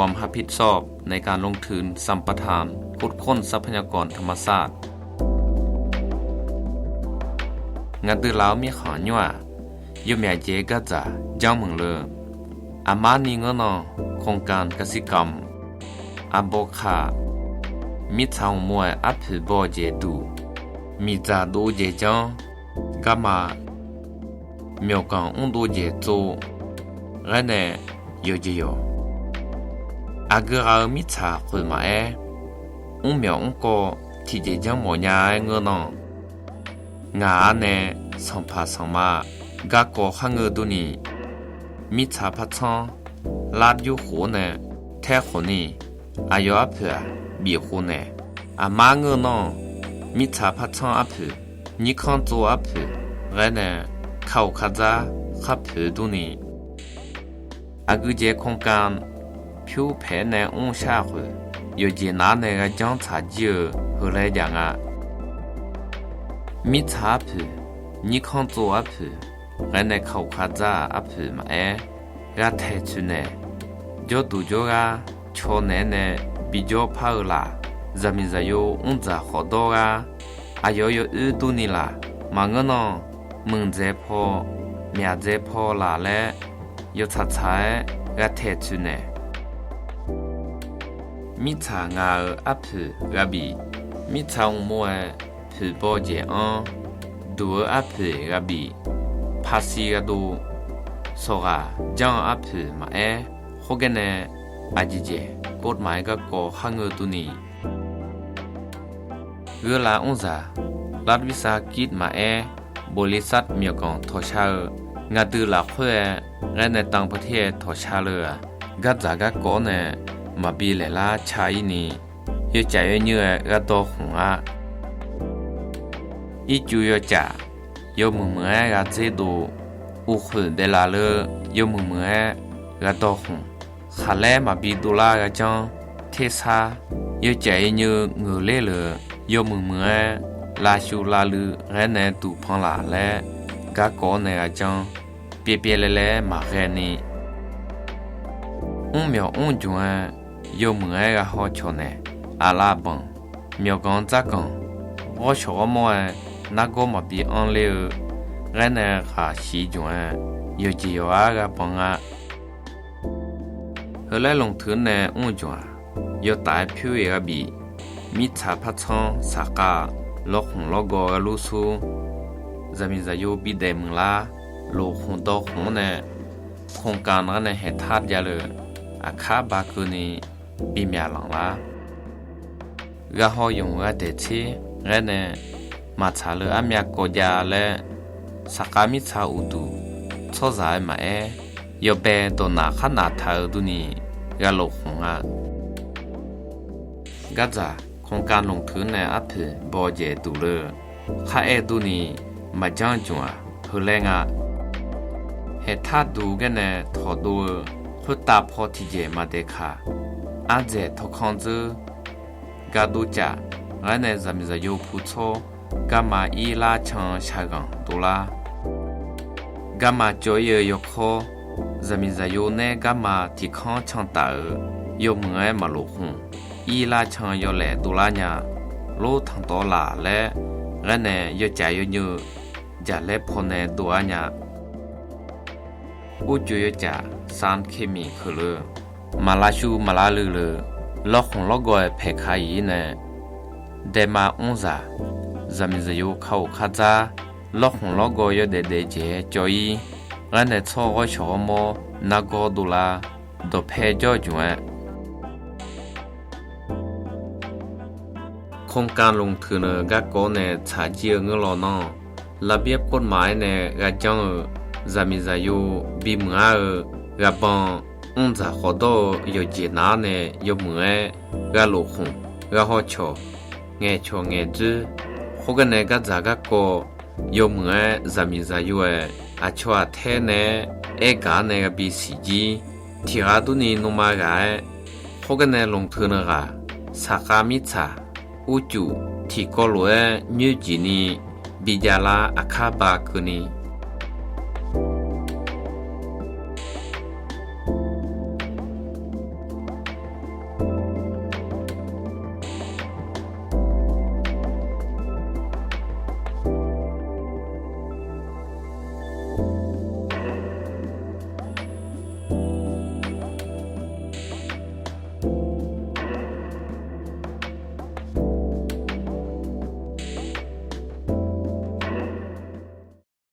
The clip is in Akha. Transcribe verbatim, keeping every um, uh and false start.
ความรับผิดชอบในการลงทุนสัมปทานขุดค้นทรัพยากรธรรมชาติ Ngaq dui laf-eu mirkhanq nymr-aq, yawmyaq jaev-eu gardzaq janrmuiq leu. Aqmarni ngeur nan, โครงการกสิกรรม aqbawkaq, mirtsaq uqmov-aer arpoeq baw-eu jeq duq, miqdzaq dov-eu jeq janr, garma, myawqganq mrdov jeq tsov, ghaer nae yawqjeq yawq. Aqgeu ghaq-eu mirtsaq khoeq maqaer, mrmyawq mrkawv tiqjeq janr mawfnya-aer ngeur nan, ngaq-anr nae sanqpaq sanqma garkawv kharngeur durni, mirtsaq partsanr lar yurkhof-awr nae taerkhof ni, aqyawf arpoeq-aq bifkhof naeq. Aqmar ngeur nan, mirtsaq partsanr arpoeq, nyirkanr tsov arpoeq ghaer nae, kaoq kadzar kharpoeq durni, aqgeujeq โครงการ pyur paeq-aer nae mrshar khoeq, yawqjeq nav-anr nae gha janr tsaq jir-eu heulaer jav nga. Mirtsaq arpoeq, nyirkanr tsov arpoeq ghaer nae, kaoq kadzar arpoeq maqaer, gha taeq tsoeq naeq, jawrduq jawrgar caw naeq-aer nae bijawr par-eu laf, zaqmiq zaqyo mrdzaq khawfdawr gar, aqyawf yawoer durni laf, maqngeur nan, muiqdzae paw, myaqdzae paw laf laer, yawtsaq tsaq-aer gha taeq tsoeq naeq. Mirtsaq ngaq-euq arpoeq gha bif, mirtsaq uqmov-aer poeqbaw jeq-anr duq-eu arpoeq gha bif, paqsiq gha dov, sawqghaq janr-eu arpoeq maqaer, khoergar nae aqjeq jeq กฎหมาย garkawv kharngeur durni, gheurlav mrzaq รัฐวิสาหกิจ maqaer, บริษัท myawqganq tawqshar-eu, ngaq dui lafkhoer-aer ghaer nae ต่างประเทศ tawqshar leu-aq, gardzaq garkawv-anr nae maqbi laeqlar ca-ir ni, yawcaf yawnyuir-aer gha dawr khmq-ar. Ircuf yawcaf yawmuiq muiq-aer gha dzerdov, uqkhoeq daeqlaf leu yawmuiq muiq-aer gha dawr khmq, khaqlaer maqbi dovlar gha janr, tersar yawcaf yawnyuir ngeuqler leu yawmuiq muiq-aer lavshuv lavluiv ghaer nae duqpan laf laer garkawv-anr nae gha janr, pyaev pyaev laer laer maqghae ni, mrmyawq mr jmq-aer yawmuiq-aer gha haw cawq naeq, aqlav banq, myawqganq dzarganq, ghawrshawq ghawrmawr-aer nargawr maqbi anr ler-eu ghaer nae ghaq shiq jmq-aer, yawqjeq yawq-ar gha banq nga. Heulaer lmqteuq nae mr jmq-aq, yawtaf-aer pyur-iq gha bif, mirtsaq partsanr saqkhav lawrkhmq lawrgawv gha lur sur, zaqmiq zaqyo bidaef muiqlar, lof khmq dawr khmq-anr nae, โครงการ gar nae haeqtar javleu, aqkar ba keuvni bimyaq lanqlar. Gha haw yamq gha daeq tser ghaer nae, maqtsaq leu armyav kawv jav laer, saqkhav mirtsaq uqduq tsawrhaq-aer maqaer, yawbae dawqnaf khar naf taq-eu durni, gha lof khmq nga. Gardzaq โครงการ lmqteuq nae arpoeq baw jaeq duq leu, kharaer durni, maqjanr jmq-aq heulaer nga. Haeqtar duq gar nae tawqdov-eu, khoertav paw tiqjeq maqdaeqkaq, ardzaeq tawqkanr dzeur, gardov caf, ghaer nae zaqmiq zaqyo pu tsawr, garma irlar can shaqghanq dovlar. Garma cawv-ir-eu yawkawr, zaqmiq zaqyo naer garma tiqkanr can taf-euq, yawmuiq-aer maqlof khmq, irlar can yawlaeq dovlar nya, lor tanqtawv laf laer, ghaer nae yawcaf yawnyuir, jaqlaer pawnae dov-ar nya. Urcuf yawcaf สารเคมี keuqleu, maqlavshuv maqlavluiv leu, lawrkhmq lawrgawv-aer paeqka-ir nae, daema mrzaq, zaqmiq zaqyo kaoq khardzar, lawrkhmq lawrgawv yawdaef daef jaeq-aer cawv-ir, ghaer nae tsawr ghawrshawq ghawrmawr nargawr dovlar, dawqpae jawr jmq-aer โครงการ lmqteuq nae garkawv nae tsaqjir-eu ngeur law nan, ระเบียบกฎหมาย aer nae gha janr-eu, zaqmiq zaqyo bimuiq-ar-eu, ghaban mrdzaq khawfdawr-eu yawqjeq naf-anr nae yawmuiq-aer gha lof khmq, gha haw cawq, ngaeqcawq ngaeqdzoer, khoergar nae gardzaq garkawv yawmuiq-aer zaqmiq zaqyo-aer aqcawq aqtaer nae-aer aergaq-ar nae gha bisiq jir, tiq ghaq durni nuima ghaq-aer, khoergar nae lmqteuq nae ghaq, saqkhav mirtsaq, urcuf tiqkawv lof-aer nyoerjeq ni bijav lar aqkar ba keuvni,